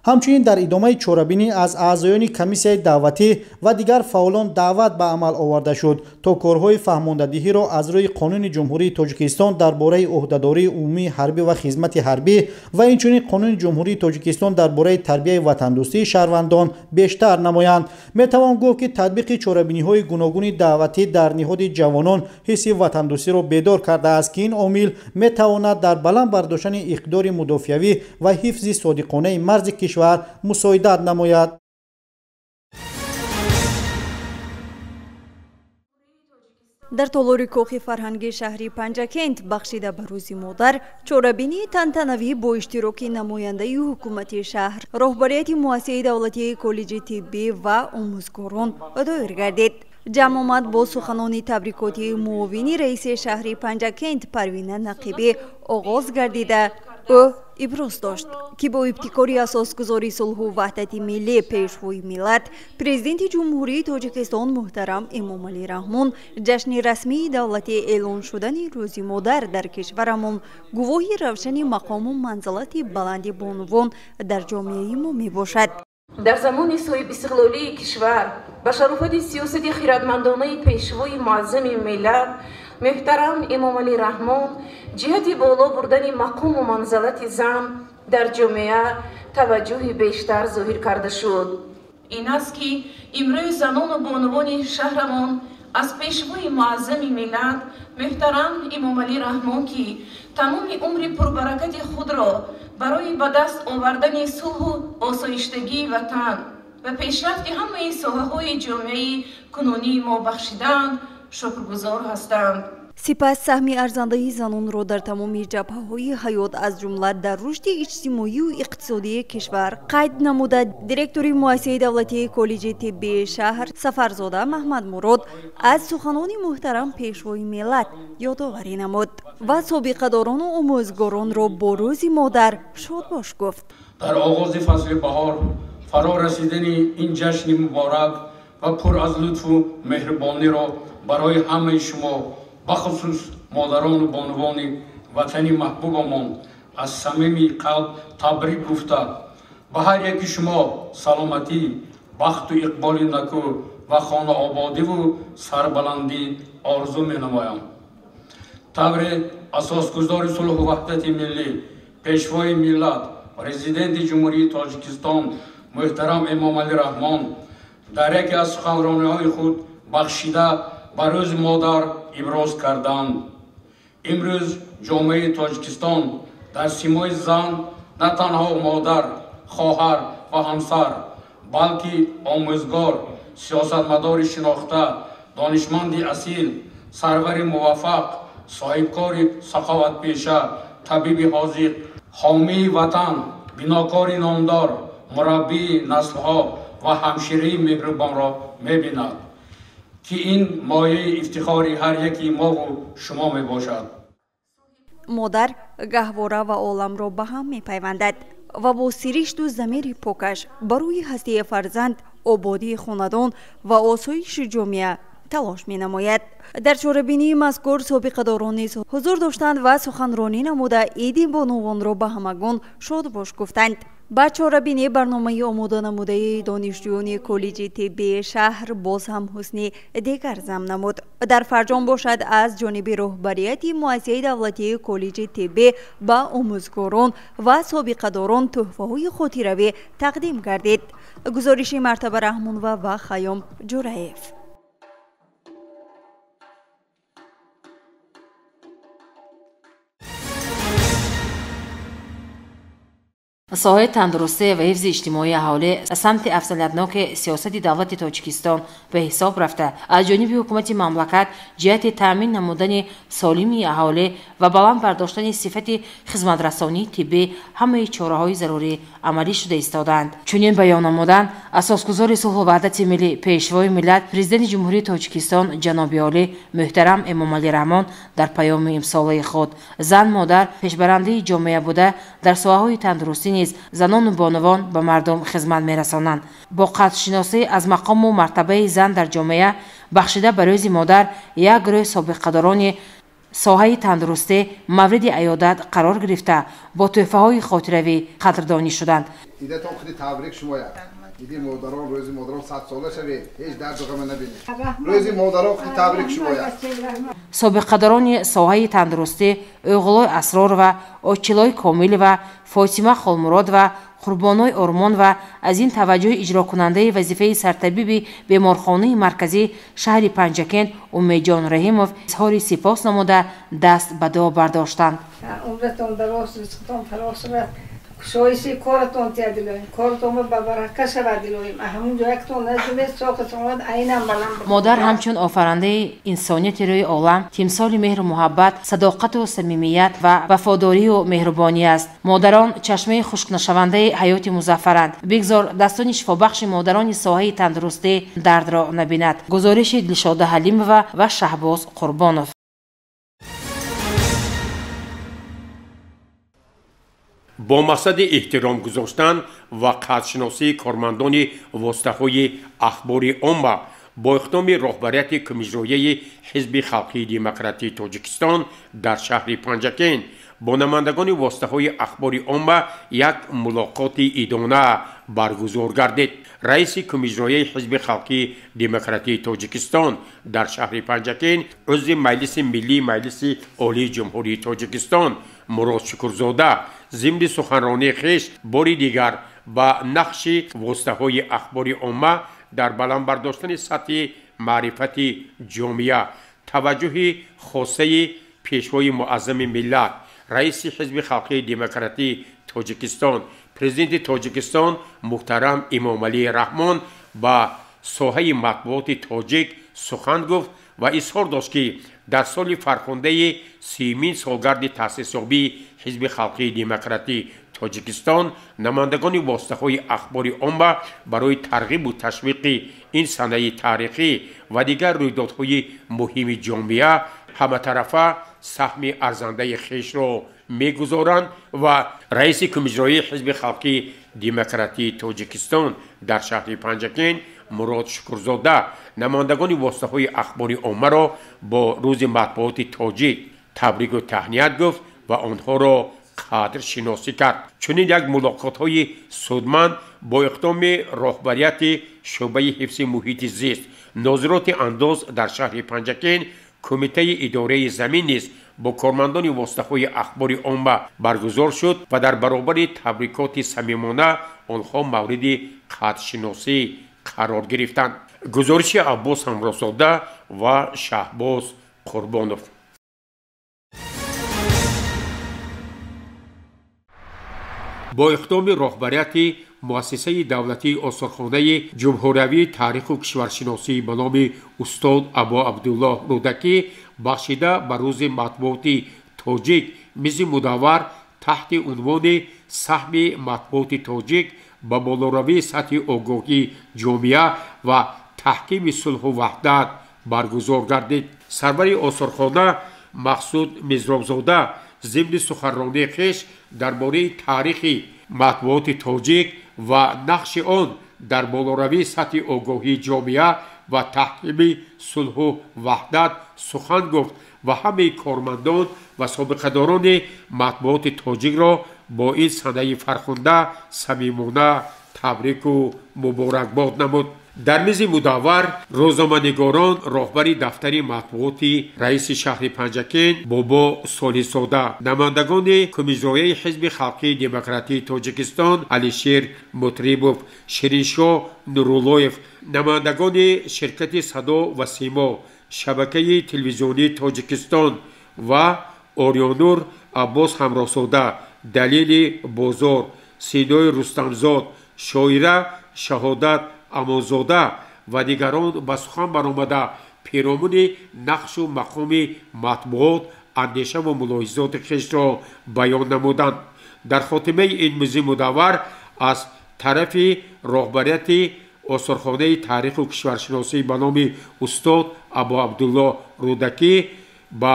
Ҳамчунин дар идомаи чорабинӣ аз аъзоёни комиссияи даъватӣ ва дигар фаъолон даъват ба амал оварда шуд, то корҳои фаҳмондадиҳиро аз рӯи Қонуни Ҷумҳурии Тоҷикистон дар бораи ӯҳдадории умумии ҳарбӣ ва хизмати ҳарбӣ ва инчунин Қонуни Ҷумҳурии Тоҷикистон дар бораи тарбияи ватандӯстии шаҳрвандон бештар намоянд. Метавон гуфт, ки татбиқи чорабиниҳои гуногуни даъватӣ дар ниҳоди ҷавонон ҳисси ватандӯстиро бедор кардааст, ки ин омил метавонад дар баланд бардоштани иқдори мудофиавӣ ва ҳифзи содиқонаи марзи кишвар мусоидат намояд. Дар толори кохи фарҳанги шаҳри Панҷакент бахшида ба Рӯзи модар чорабинии тантанавӣ бо иштироки намояндаи ҳукумати шаҳр, роҳбарияти муассисаи давлатии коллеҷи тиббӣ ва омӯзгорон доир гардид. Ҷамъомад бо суханони табрикотии муовини раиси шаҳри Панҷакент Парвина Нақибӣ оғоз гардида, ӯ иброз дошт, ки бо ибтикори асосгузори сулҳу ваҳдати миллӣ, Пешвои миллат, Президенти Ҷумҳурии Тоҷикистон муҳтарам Эмомалӣ Раҳмон ҷашни расмии давлатӣ эълон шудани Рӯзи модар дар кишварамон гувоҳи равшани мақому манзалати баланди бонувон дар ҷомеаи мо мебошад. Дар замони соҳибистиқлолии кишвар ба шарофати сиёсати хиратмандонаи Пешвои муаззами миллат муҳтарам Эмомалӣ Раҳмон ҷиҳати боло бурдани мақому манзалати зан дар ҷомеа таваҷҷӯҳи бештар зоҳир карда шуд. Ин аст, ки имрӯз занону бонувони шаҳрамон Аз Пешвои Муаззами миллат муҳтарам Эмомалӣ Раҳмон, ки тамоми умри пурбаракати худро барои ба даст овардани сулҳу осоиштагии ватан ва пешрафти ҳамаи соҳаҳои ҷомеаи кунунии мо бахшидаанд, шукргузор ҳастанд. Сипас саҳми арзандаи занонро дар тамоми ҷабҳаҳои ҳаёт, аз ҷумла дар рушди иҷтимоию иқтисодии кишвар қайд намуда, директори муассисаи давлатии коллеҷи тиббии шаҳр Сафарзода Маҳмадмурод аз суханони муҳтарам Пешвои миллат ёдоварӣ намуд ва собиқадорону омӯзгоронро бо Рӯзи модар шодбош гуфт. Дар оғози фасли баҳор фаро расидани ин ҷашни муборак ва пур аз лутфу меҳрубониро барои ҳамаи шумо, бахусус модарону бонувони ватани маҳбубамон, аз самими қалб табрик гуфта, ба ҳар яки шумо саломатӣ, бахту иқболи накӯ ва хонаободиву сарбаландӣ орзу менамоям. Тавре асосгузори сулҳу ваҳдати миллӣ, Пешвои миллат, Президенти Ҷумҳурии Тоҷикистон муҳтарам Эмомалӣ Раҳмон дар яке аз суханрониҳои худ бахшида ба Рӯзи модар иброз карданд: имрӯз ҷомеаи Тоҷикистон дар симои зан на танҳо модар, хоҳар ва ҳамсар, балки омӯзгор, сиёсатмадори шинохта, донишманди асил, сарвари муваффақ, соҳибкори саховатпеша, табиби ҳозиқ, ҳомии ватан, бинокори номдор, мураббии наслҳо ва ҳамшираи меҳрубонро мебинад, ки ин мояи ифтихори ҳар яки мову шумо мебошад. Модар гаҳвора ва оламро ба ҳам мепайвандад ва бо сиришту замири покаш барои ҳастии фарзанд, ободии хонадон ва осоиши ҷомеа талош менамояд. Дар чорабинии мазкур собиқадорон низ ҳузур доштанд ва суханронӣ намуда иди бонувонро ба ҳамагон шодбош гуфтанд. Ба чорабинӣ барномаи омода намудаи донишҷӯёни коллеҷи тиббии шаҳр боз ҳам ҳусни дигар зам намуд. Дар фарҷом бошад, аз ҷониби роҳбарияти муассисаи давлатии коллеҷи тиббӣ ба омӯзгорон ва собиқадорон тӯҳфаҳои хотиравӣ тақдим гардид. Гузориши Мартаба Раҳмонова ва Хайём Ҷураев. Соҳаи тандурустӣ ва ҳифзи иҷтимоии аҳолӣ самти афзалиятноки сиёсати давлати Тоҷикистон ба ҳисоб рафта, аз ҷониби ҳукумати мамлакат ҷиҳати таъмин намудани солимии аҳолӣ ва баланд бардоштани сифати хизматрасонии тиббӣ ҳамаи чораҳои зарурӣ амалӣ шуда истодаанд. Чунин баён намуданд асосгузори сулҳу ваҳдати миллӣ, Пешвои миллат, Президенти Ҷумҳурии Тоҷикистон ҷаноби олӣ муҳтарам Эмомалӣ Раҳмон дар паёми имсолаи худ. Зан модар пешбарандаи ҷомеа буда, дар соҳаҳои тандурустӣ низ занону бонувон ба мардум хизмат мерасонанд. Бо қадршиносӣ аз мақому мартабаи зан дар ҷомеа бахшида ба Рӯзи модар, як гурӯҳи собиқадорони соҳаи тандурустӣ мавриди аёдат қарор гирифта, бо тӯҳфаҳои хотиравӣ қадрдонӣ шуданд. Идатон худи табрик шумояд. Иди модарон, Рӯзи модарон садсола шавед, ҳеҷ дарду ғама набинед. Рӯзи модарон худи табрик шумояд. Собиқадорони соҳаи тандурустӣ Оғлой Асророва, Очилой Комилова, Фотима Холмуродова, Қурбоной Ормонова аз ин таваҷҷӯҳи иҷрокунандаи вазифаи сартабиби беморхонаи марказии шаҳри Панҷакент Умедҷон Раҳимов изҳори сипос намуда, даст ба дуо бардоштанд. Умратон дароз, ризқатон фароғ шавад, кушоиши коратон тия дилоем, коратон ба барака шавад дилоем, ҳамун ҷояктон наҷумед соқатон айнан баланд. Модар ҳамчун офарандаи инсонияти рӯи олам, тимсоли меҳру муҳаббат, садоқату самимият ва вафодорию меҳрубонӣ аст. Модарон чашмаи хушкнашавандаи ҳаёти музаффаранд. Бигзор дастони шифобахши модарони соҳаи тандурустӣ дардро набинад. Гузориши Дилшода Ҳалимова ва Шаҳбоз Қурбонов. Бо мақсади эҳтиром гузоштан ва қадршиносии кормандони воситаҳои ахбори омма бо иқдоми роҳбарияти кумиҷрояи Ҳизби халқии демократии Тоҷикистон дар шаҳри Панҷакент бо намояндагони воситаҳои ахбори омма як мулоқоти идона баргузор гардид. Раиси кумиҷрояи Ҳизби халқии демократии Тоҷикистон дар шаҳри Панҷакент, узви Маҷлиси миллии Маҷлиси Олии Ҷумҳурии Тоҷикистон Мурод Шукурзода зимни суханронии хеш бори дигар ба нақши воситаҳои ахбори омма дар баланд бардоштани сатҳи маърифати ҷомеа, таваҷҷӯҳи хосаи пешвои муаззами миллат, раиси Ҳизби халқии демократии Тоҷикистон, президенти Тоҷикистон муҳтарам Эмомалӣ Раҳмон ба соҳаи матбуоти тоҷик сухан гуфт ва изҳор дошт, ки дар соли фархундаи 30-мин солгарди таъсисёбии Ҳизби халқии демократии Тоҷикистон намояндагони воситаҳои ахбори омма барои тарғибу ташвиқи ин санаи таърихӣ ва дигар рӯйдодҳои муҳими ҷомеа ҳаматарафа саҳми арзандаи хешро мегузоранд ва раиси кумиҷроии Ҳизби халқии демократии Тоҷикистон дар шаҳри Панҷакент Мурод Шукурзода намояндагони воситаҳои ахбори оммаро бо рӯзи матбуоти тоҷик табрику таҳният гуфт ва онҳоро қадршиносӣ кард. Чунин як мулоқотҳои судманд бо иқдоми роҳбарияти шӯъбаи ҳифзи муҳити зист, нозироти андоз дар шаҳри Панҷакент, кумитаи идораи замин низ бо кормандони воситаҳои ахбори омма баргузор шуд ва дар баробари табрикоти самимона онҳо мавриди қадршиносӣ қарор гирифтанд. Гузориши Аббос Ҳамрозода ва Шаҳбоз Қурбонов. Бо иқдоми роҳбарияти муассисаи давлатии осорхонаи ҷумҳуриявии таъриху кишваршиносӣ ба номи устод Абу Абдуллоҳ Рӯдакӣ бахшида ба рӯзи матбуоти тоҷик мизи мудаввар таҳти унвони саҳми матбуоти тоҷик ба болоравии сатҳи огоҳии ҷомеа ва таҳкими сулҳу ваҳдат баргузор гардид. Сарвари осорхона Мақсуд Мизробзода зимни суханронии хеш дар бораи таърихи матбуоти тоҷик ва нақши он дар болоравии сатҳи огоҳии ҷомеа ва таҳкими сулҳу ваҳдат сухан гуфт ва ҳамаи кормандон ва собиқадорони матбуоти тоҷикро бо ин санаи фархунда самимона табрику муборакбод намуд. Дар мизи мудаввар рӯзноманигорон роҳбари дафтари матбуоти раиси шаҳри Панҷакент Бобо Солиҳзода, намояндагони кумиҷроияи Ҳизби халқии демократии Тоҷикистон Алишер Мутрибов, Шириншоҳ Нуруллоев, намояндагони ширкати Садо ва Симо, шабакаи телевизионии Тоҷикистон ва Орёнур Аббос Ҳамроҳзода, Далили Бозор, Синои Рустамзод, шоира Шаҳодат Амонзода ва дигарон ба сухан баромада пиромуни нақшу мақоми матбуот андеша ва мулоҳизоти хешро баён намуданд. Дар хотимаи ин мизи мудаввар аз тарафи роҳбарияти осорхонаи таъриху кишваршиносӣ ба номи устод Абу Абдуллоҳ Рӯдакӣ ба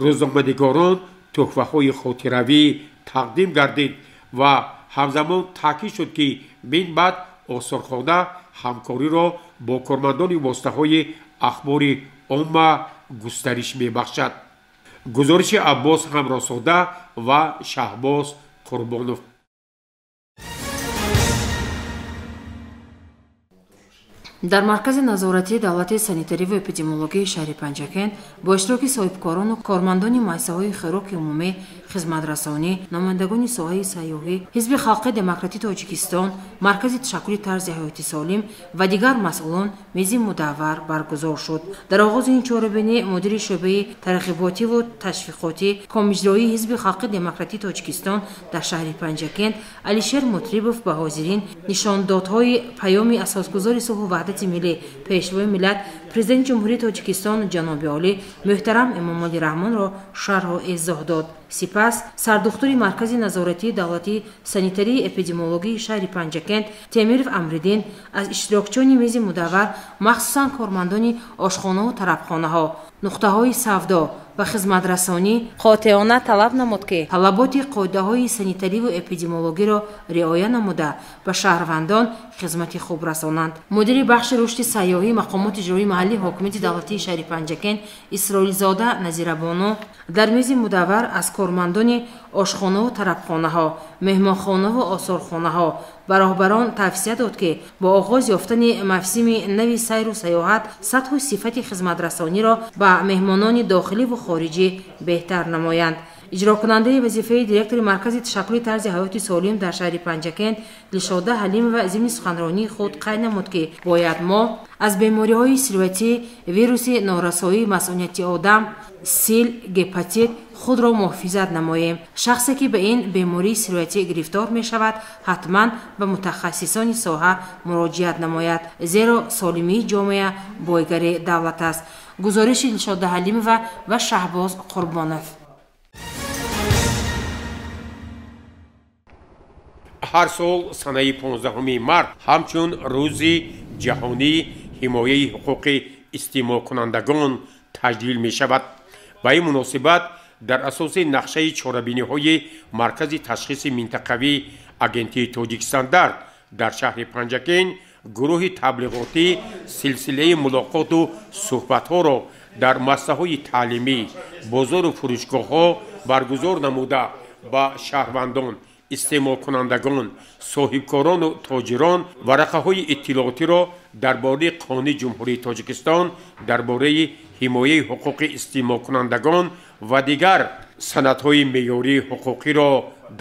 рӯзноманигорон тӯҳфаҳои хотиравӣ тақдим гардид ва ҳамзамон таъкид шуд, ки мин баъд осорхона ҳамкориро бо кормандони воситаҳои ахбори омма густариш мебахшад. Гузориши Аббос Ҳамроҳзода ва Шаҳбоз Қурбонов. Дар маркази назоратии давлатии санитариву эпидемиологии шаҳри Панҷакент бо иштироки соҳибкорону кормандони муассисаҳои хӯроки умумӣ, хизматрасонӣ, намояндагони соҳаи сайёҳӣ, Ҳизби халқии демократии Тоҷикистон, Маркази ташаккули тарзи ҳаёти солим ва дигар масъулон мизи мудаввар баргузор шуд. Дар оғози ин чорабинӣ мудири шӯъбаи тарғиботиву ташвиқотӣ комиҷроии Ҳизби халқии демократии Тоҷикистон дар шаҳри Панҷакент Алишер Мутрибов ба ҳозирин нишондодҳои паёми асосгузори сулҳу ваҳдати миллӣ, пешвои миллат, президенти Ҷумҳурии Тоҷикистон ҷаноби олӣ муҳтарам Эмомалӣ Раҳмонро шарҳу эзоҳ дод. Сипас сардухтури Маркази назоратии давлатии санитарии эпидемиологии шаҳри Панҷакент Темиров Амриддин аз иштирокчиёни мизи мудаввар, махсусан кормандони ошхонаву тарабхонаҳо, нуқтаҳои савдо ва хизматрасонӣ қотеона талаб намуд, ки талаботи қоидаҳои санитариву эпидемиологиро риоя намуда ба шаҳрвандон хизмати хуб расонанд. Мудири бахши рушди сайёҳӣ мақомоти иҷроии маҳаллии ҳокимияти давлатии шаҳри Панҷакент Исроилзода Назирабону дар мизи мудаввар аз кормандони ошхонаву тарабхонаҳо, меҳмонхонаву осорхонаҳо ба роҳбарон тавсия дод, ки бо оғоз ёфтани мавсими нави сайру сайёҳат сатҳу сифати хизматрасониро ба меҳмонони дохиливу хориҷӣ беҳтар намоянд. Иҷрокунандаи вазифаи директори Маркази ташаккули тарзи ҳаёти солим дар шаҳри Панҷакент Дилшода Ҳалимова зимни суханронии худ қайд намуд, ки бояд мо аз бемориҳои сироятӣ, вируси норасоии масъунияти одам, сил, гепатит худро муҳофизат намоем. Шахсе ки ба ин бемории сироятӣ гирифтор мешавад, ҳатман ба мутахассисони соҳа муроҷиат намояд, зеро солимии ҷомеа бойгари давлат аст. Гузориши Дилшода Ҳалимова ва Шаҳбоз Қурбонов. Ҳар сол санаи 15 март ҳамчун рӯзи ҷаҳонии ҳимояи ҳуқуқи истеъмолкунандагон таҷлил мешавад. Ба ин муносибат дар асоси нақшаи чорабиниҳои Маркази ташхиси минтақавии Агентии Тоҷикстандарт дар шаҳри Панҷакент гурӯҳи таблиғотӣ силсилаи мулоқоту суҳбатҳоро дар муассисаҳои таълимӣ, бозору фурӯшгоҳҳо баргузор намуда ба шаҳрвандон, истеъмолкунандагон, соҳибкорону тоҷирон варақаҳои иттилоотиро дар бораи Қонуни Ҷумҳурии Тоҷикистон дар бораи ҳимояи ҳуқуқи истеъмолкунандагон ва дигар санадҳои меъёрии ҳуқуқиро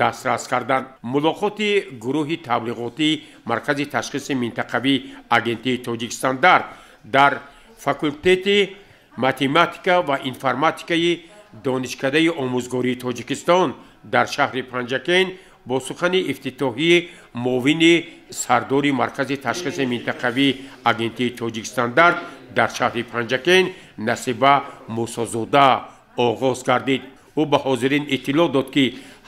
дастрас карданд. Мулоқоти гурӯҳи таблиғотии Маркази ташхиси минтақавии Агентии Тоҷикстандарт дар факултети математика ва информатикаи Донишкадаи омӯзгории Тоҷикистон дар шаҳри Панҷакент бо сухани ифтитоҳии муовини сардори Маркази ташхиси минтақавии Агентии Тоҷикстандарт дар шаҳри Панҷакент Насиба Мусозода оғоз гардид. Ӯ ба ҳозирин иттилоъ дод, ки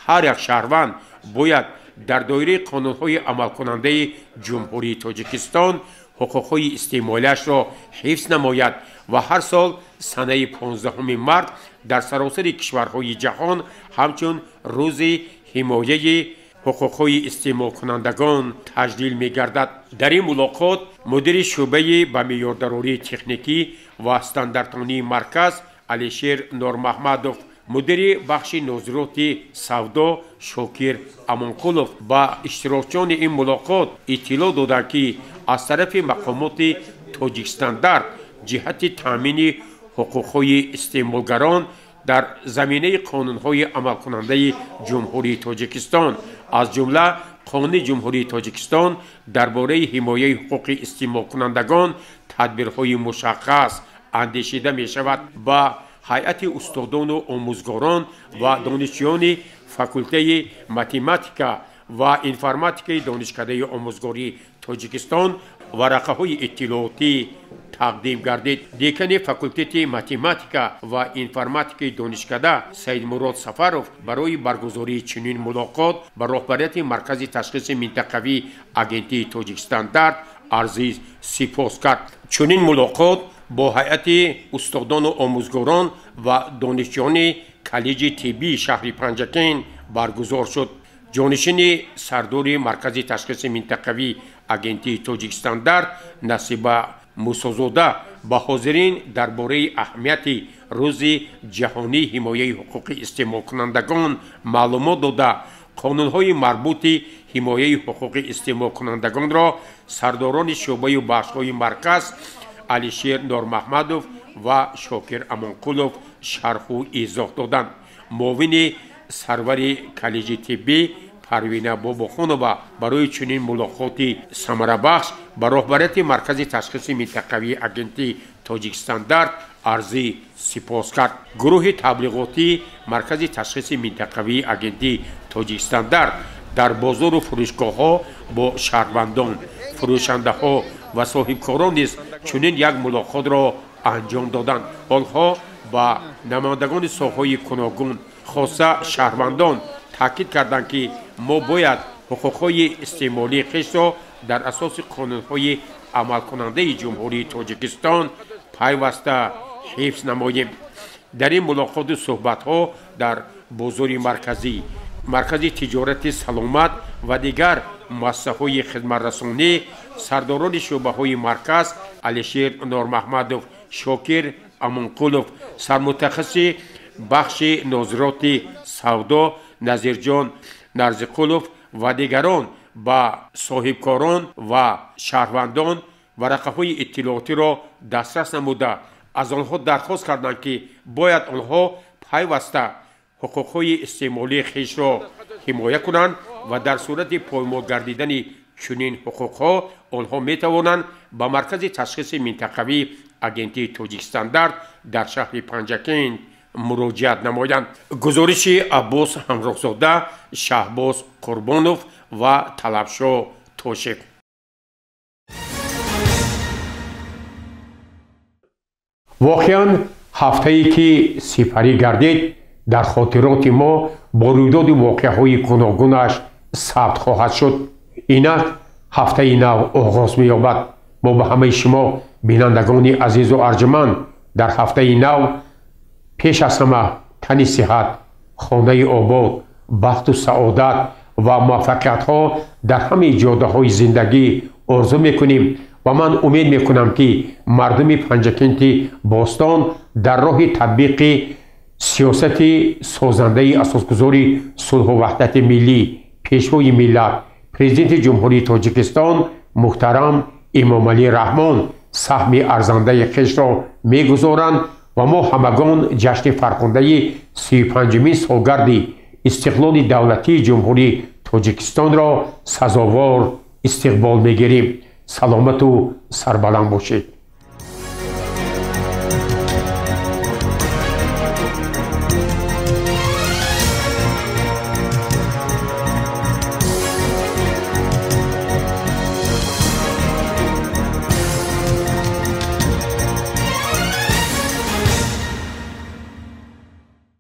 ҳар як шаҳрванд бояд дар доираи қонунҳои амалкунандаи Ҷумҳурии Тоҷикистон ҳуқуқҳои истеъмолиашро ҳифз намояд ва ҳар сол санаи 15 март дар саросари кишварҳои ҷаҳон ҳамчун рӯзи ҳимояи ҳуқуқҳои истеъмолкунандагон таҷлил мегардад. Дар ин мулоқот мудири шӯъбаи ба меъёрдарории техникӣ ва стандартонии марказ Алишер Нормаҳмадов, мудири бахши нозироти савдо Шокир Амонқулов ба иштирокчиёни ин мулоқот иттилоъ доданд, ки аз тарафи мақомоти Тоҷикстандарт ҷиҳати таъмини ҳуқуқҳои истеъмолгарон дар заминаи қонунҳои амалкунандаи Ҷумҳурии Тоҷикистон, аз ҷумла Қонуни Ҷумҳурии Тоҷикистон дар бораи ҳимояи ҳуқуқи истеъмолкунандагон тадбирҳои мушаххас андешида мешавад. Ба ҳайати устодону омӯзгорон ва донишҷӯёни факултаи математика ва информатикаи Донишкадаи омӯзгории Тоҷикистон варақаҳои иттилоотӣ тақдим гардид. Декани факултети математика ва информатикаи донишкада Саидмурод Сафаров барои баргузории чунин мулоқот ба роҳбарияти Маркази ташхиси минтақавии Агентии Тоҷикстандарт арзи сипос кард. Чунин мулоқот бо ҳайати устодону омӯзгорон ва донишҷӯёни коллеҷи тиббии шаҳри Панҷакент баргузор шуд. Ҷонишини сардори Маркази ташхиси минтақавии Агентии Тоҷикстандарт Насиба Мусозода ба ҳозирин дар бораи аҳамияти рӯзи ҷаҳонии ҳимояи ҳуқуқи истеъмолкунандагон маълумот дода, қонунҳои марбути ҳимояи ҳуқуқи истеъмолкунандагонро сардорони шӯъбаю бахшҳои марказ Алишер Нормаҳмадов ва Шокир Амонқулов шарҳу изоҳ доданд. Муовини сарвари коллеҷи тиббӣ Парвина Бобохонова барои чунин мулоқоти самарабахш ба роҳбарияти Маркази ташхиси минтақавии Агентии Тоҷикстандарт арзи сипос кард. Гурӯҳи таблиғотии Маркази ташхиси минтақавии Агентии Тоҷикстандарт дар бозору фурӯшгоҳҳо бо шаҳрвандон, фурӯшандаҳо ва соҳибкорон низ чунин як мулоқотро анҷом доданд. Онҳо ба намояндагони соҳаҳои гуногун, хоса шаҳрвандон таъкид карданд, ки мо бояд ҳуқуқҳои истеъмолии хешро дар асоси қонунҳои амалкунандаи Ҷумҳурии Тоҷикистон пайваста ҳифз намоем. Дар ин мулоқоту суҳбатҳо дар бозори марказӣ, Маркази тиҷорати саломат ва дигар муассисаҳои хизматрасонӣ сардорони шӯъбаҳои марказ Алишер Нормаҳмадов, Шокир Амонқулов, сармутахассиси бахши нозироти савдо Назирҷон Нарзиқулов ва дигарон ба соҳибкорон ва шаҳрвандон варақаҳои иттилоотиро дастрас намуда, аз онҳо дархост карданд, ки бояд онҳо пайваста ҳуқуқҳои истеъмолии хешро ҳимоя кунанд ва дар сурати поймол гардидани чунин ҳуқуқҳо онҳо метавонанд ба маркази ташхиси минтақавии агентии Тоҷикстандарт дар шаҳри Панҷакент муроҷиат намоянд. Гузориши Аббос Ҳамроҳзода, Шаҳбоз Қурбонов ва Талабшо Тошев. Воқеан ҳафтае ки сипарӣ гардид дар хотироти мо бо рӯйдоди воқеаҳои гуногунаш сабт хоҳад шуд. Инак ҳафтаи нав оғоз меёбад. Мо ба ҳамаи шумо бинандагони азизу арҷманд дар ҳафтаи нав пеш аз ҳама тани сиҳат, хонаи обод, бахту саодат ва муваффақиятҳо дар ҳамаи ҷодаҳои зиндагӣ орзу мекунем ва ман умед мекунам, ки мардуми Панҷакенти бостон дар роҳи татбиқи сиёсати созандаи асосгузори сулҳу ваҳдати миллӣ, пешвои миллат, президенти Ҷумҳурии Тоҷикистон муҳтарам Эмомалӣ Раҳмон саҳми арзандаи хешро мегузоранд ва мо ҳамагон ҷашни фархундаи 35-умин солгарди истиқлоли давлатии Ҷумҳурии Тоҷикистонро сазовор истиқбол мегирем. Саломату сарбаланд бошед.